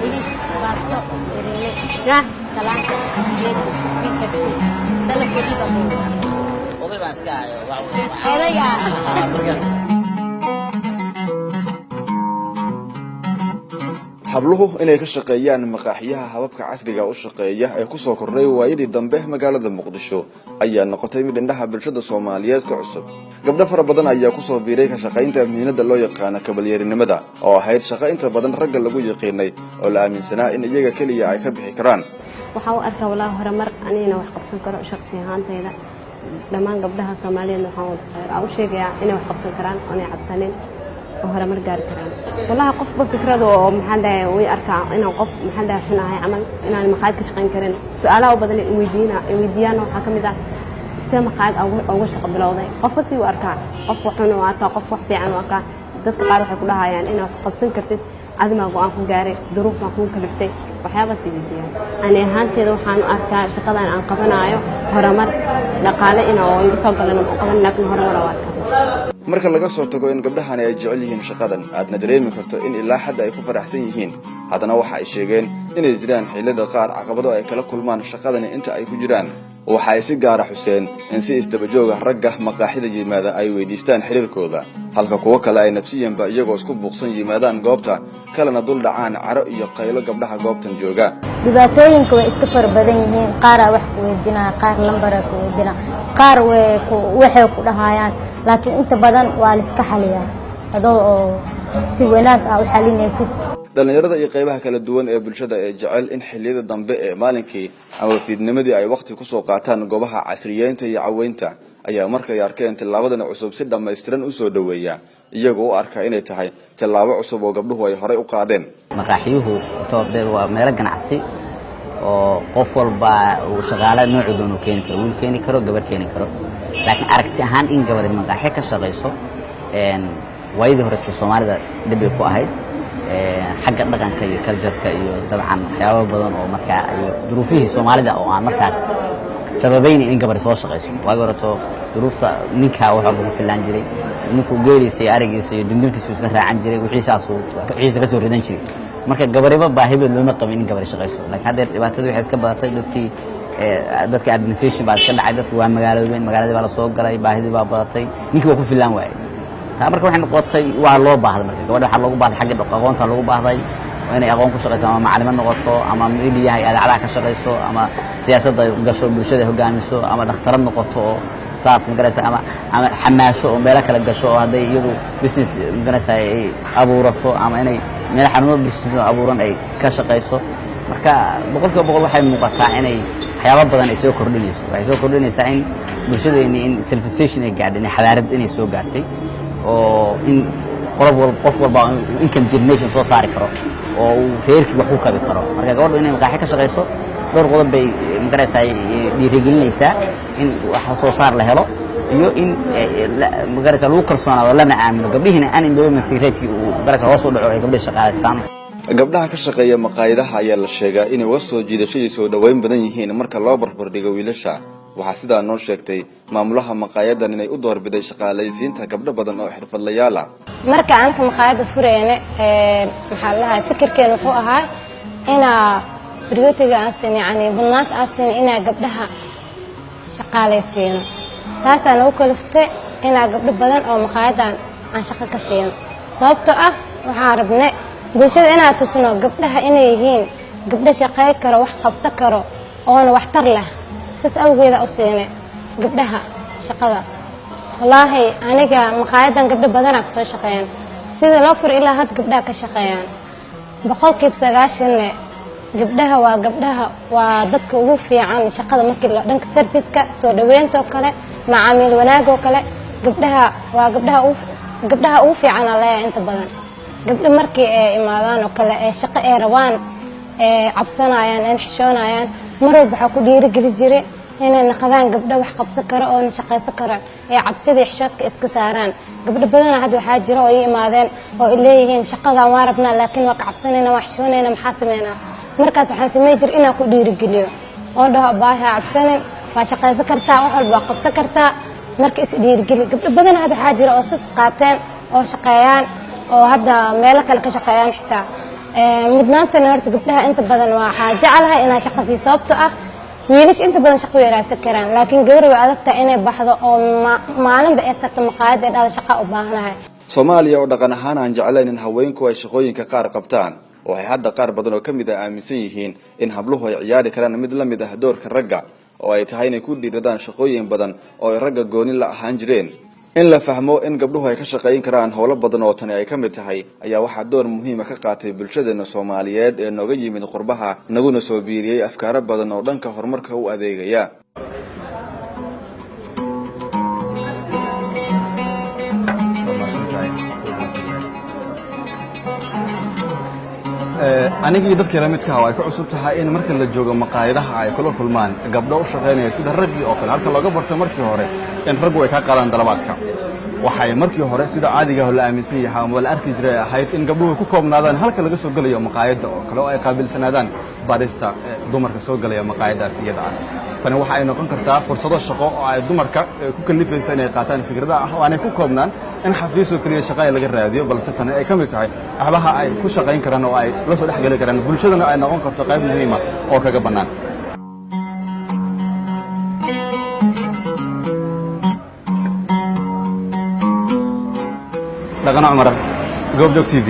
Bariis, baasto, berele, Ya. Kalaanka, spaghetti, fish, fish. Dalabka dhiba. Oday baan iska hayo waxa weeye. Odayga. Habluhu inay ka shaqeeyaan maqaaxiyaha hababka casriga u shaqeeya ee ku soo kordhay waayadii dambe magaalada Muqdisho ayaa noqotay mid indhaha bulshada Soomaaliyeed ku cusub. Gabdho fara badan ayaa kusoo biiray ka shaqaynta mihinada loo yaqaano kabalyeerinimada, oo ahayd shaqo inta badan ragga lagu yaqiinay oo la aaminsanaa in iyaga keliya ay ka bixi karaan. Waxaan u arkaa walaahi horumar, anigana wax qabsan karo shaqsi ahaantayda. Dhammaan gabdhaha Soomaaliyeed waxaan u sheegayaa inay wax qabsan karaan oo inay cabsanin oo horumar gaari karaan. Wallahi qofba fikrada oo maxaan dhahay way arkaa inaan qof maxaan dhahay xun ahay camal, inaan maqaayad ka shaqayn karin. Su-aalaha u badan ay weydiina ay weydiiyaan waxaa ka mid ah: see maqaayad uga shaqo bilowday? Qofka si u arkaa, qof wax xun u arkaa, qof wax fiican u arkaa. Dadka qaar waxay ku dhahayaan inaad wax qabsan kartid adimaa go'aan ku gaaray, duruuf baan kugu kaliftay, waxyaabaas ay weydiiyaan. Ani ahaanteeda waxaan u arkaa shaqadan aan qabanayo horumar dhaqaale in oo igu soo galan u qaban, laakiin horumar oo arkaa. Marka laga soo tago in gabdhahani ay jecel yihiin shaqadan, aadna dareemi karto in ilaa xadda ay ku faraxsan yihiin, haddana waxa ay sheegeen inay jiraan xillada qaar caqabado ay kala kulmaan shaqadani inta ay ku jiraan. Waxa ay si gaara xuseen in si isdabajooga ragga maqaaxida yimaada ay weydiistaan xiriirkooda, halka kuwo kale ay nafsiyanba iyagoo isku buuqsan yimaadaan goobta, kalena dul dhacaan caro iyo qaylo gabdhaha goobtan jooga. Dhibaatooyinka way iska fara badan yihiin. Qaaraa wax ku weydiinaya, qaar lambaraa ku weydiinaya, qaar way ku waxay ku dhahayaan, laakiin inta badan waa la iska xaliyaa adoo oo si wanaag ah u xalinaysid. Dhallinyarada iyo qaybaha kala duwan ee bulshada ee jecel in xilliyada dambe ee maalinkii ama fiidnimadii ay wakhti kusoo qaataan goobaha casriyeynta iyo caweynta ayaa markay arkeen tillaabadan cusub si dhammaystiran usoo dhoweeya, iyagoo u arka inay tahay tallaabo cusub oo gabdhuhu ay horay u qaadeen. Maqaaxiyuhu horta dee waa meelo ganacsi oo qof walba uu shaqaale noocu doono keeni karo, wiil keeni karo, gabar keeni karo, laakiin aragti ahaan in gabar maqaaxi ka shaqayso waayadii horeta Soomaalida dhib bay ku ahayd, xagga dhaqanka iyo culture-ka iyo dabcan waxyaabo badan oo markaa iyo duruufihii Soomaalida oo aan markaa sababayna in gabar soo shaqayso. Waagi horeto duruufta ninkaa wax walba ku fillaan jiray, ninkuu geeliisa iyo arigiisa iyo dundumtiisu isla raacan jiray, wixiisaasuu wixiisa ka soo ridan jiray. Marka gabariba baahiba looma qabin in gabari shaqayso, laakiin haddeer dhibaatadii waxay iska badatay dadkii dadka administration baa iska dhacay, dadki waa magaaloobeen, magaaladii baa lasoo galay, baahidii baa badatay, ninkii waa ku fillaan waayey. Taa marka waxay noqotay waa loo baahday. Marka gabadha waxaa loogu baahday xagga aqoonta loogu baahday inay aqoon ku shaqayso, ama macalimad noqoto, ama midiyaha iyo idaacadaha ka shaqayso, ama siyaasadda gasho, bulshada hogaamiso, ama dhakhtarad noqoto oo saas magaraysa, ama xamaasho oo meelo kale gasho, oo hadday iyadu business magaraysa ay abuurato, ama inay meel xarumo business abuuran ay ka shaqayso. Marka 100% waxay muuqataa inay waxyaabo badan ay soo kordhinayso. Waxay soo kordhinaysaa in bulshadeeni in civilization ay gaadhay, in xadaarad inay soo gaartay, oo in qof walba income generation soo saari karo oo uu reerkii wax ku kabi karo. Marka gabadhu inay maqaaxi ka shaqayso dhowr qodob bay magaraysaa dhiirigelinaysaa: in wax soo saar la helo iyo in magaraysaa lagu kalsoonaado lana aamino gabdhihiina, unemployment rate-kii uu magaraysaa hoos u dhaco, ay gabdhihi shaqaalaystaan. Gabdhaha ka shaqeeya maqaayadaha ayaa la sheegaa inay uga soo jiidashadii soo dhoweyn badan yihiin marka loo barbardhigo wiilasha. Waxaa sidaa noo sheegtay maamulaha maqaayadan inay u doorbiday shaqaalaysiinta gabdho badan oo xirfadlayaal ah. Marka anka maqaayadda fureyne, maxaa la dhahay, fikirkeena wuxuu ahaa inaa priority-ga aan siin, yani badnaanta aan siin, inaa gabdhaha shaqaalaysiino. Taasaa nagu kaliftay inaa gabdho badan oo maqaayadan aan shaqo ka siino, sababtoo ah waxaan rabnay bulshada inaan tusno gabdhaha inay yihiin gabdho shaqey karo, wax qabsan karo oona waxtar leh. Saas awgeeda u siinay gabdhaha shaqada. Wallaahi aniga maqaayadan gabdho badanaa kasoo shaqeeyaan. Sida loo furo ilaa hadda gabdhaha ka shaqeeyaan, 90%-ne gabdhaha waa gabdhaha waa dadka ugu fiican shaqada markii la dhanka service-ka, soo dhaweynta oo kale, macaamiil wanaag oo kale. Gabdhaha waa gabdhaha ugu fiican aa leeyahay. Inta badan gabdho markii ay imaadaan oo kale ee shaqo ay rabaan, ee cabsanayaan, ee xishoonayaan, mar walba waxaa ku dhiirigeli jiray inay naqdaan gabdho wax qabsan karo oo shaqaysan karo, ee cabsida iyo xishoodka iska saaraan. Gabdho badanaa hadda waxaa jira oo ii imaadeen oo ay leeyihiin: "Shaqadan waan rabnaa, laakiin waa ka cabsanayna, waa xishoonayna, maxaa sameynaa?" Markaas waxaan samey jiray inaan ku dhiirigeliyo oo dhaho: "Baahi ha cabsanin, waa shaqaysan kartaa, wax walba waa qabsan kartaa." Marka is dhiirigeli. Gabdho badan hadda waxaa jira oo sas qaateen oo shaqeeyaan oo hadda meelo kale ka shaqeeyaan xitaa. Mudnaantana horta gabdhaha inta badan waxaa jeclahay inaa shaqo sii, sababto ah wiilasha inta badan shaqo way raadsan karaan, laakiin gabar way adag tahay inay baxdo oo maalinba ay tagto maqaayad ay dhahdo shaqa u baahanahay. Soomaaliya oo dhaqan ahaan aan jeclayn in haweenku ay shaqooyinka qaar qabtaan, waxay hadda qaar badan oo ka mid ah aaminsan yihiin in habluhu ay ciyaari karaan mid la mid ah doorka ragga, oo ay tahay inay ku dhiiradaan shaqooyin badan oo ay ragga gooni la ahaan jireen. In la fahmo in gabdhuhu ay ka shaqayn karaan howlo badan oo tani ay ka mid tahay ayaa waxaa door muhiima ka qaatay bulshadeena Soomaaliyeed ee nooga yimid qurbaha, naguna soo biiriyey afkaaro badan oo dhanka horumarka u adeegaya. Anigii dadkii la midka ah ay ku cusub tahay in marka la joogo maqaayadaha ay kula kulmaan gabdho u shaqaynaya sida raggii oo kale, halka looga barto markii hore in raggu ay ka qaadaan dalabaadka. Waxay markii hore sida caadiga ah la aaminsan yahay ama la arki jiray ahayd in gabdhuhu ay ku koobnaadaan halka laga soo gelayo maqaayadda oo kale, oo ay qaabilsanaadaan barista dumarka soo gelaya maqaayaddaas iyada ah. Tani waxa ay noqon kartaa fursado shaqo oo ay dumarka ku kalifaysa inay qaataan fikradaha ah oo aanay ku koobnaan in xafiisoo keliya shaqa ay laga raadiyo, balse tani ay ka mid tahay waxbaha ay ku shaqayn karaan oo ay la soo dhex geli karaan bulshadana, ay noqon karto qayb muhiima oo kaga bannaan. Dhaqan Cumar, Goobjoog TV,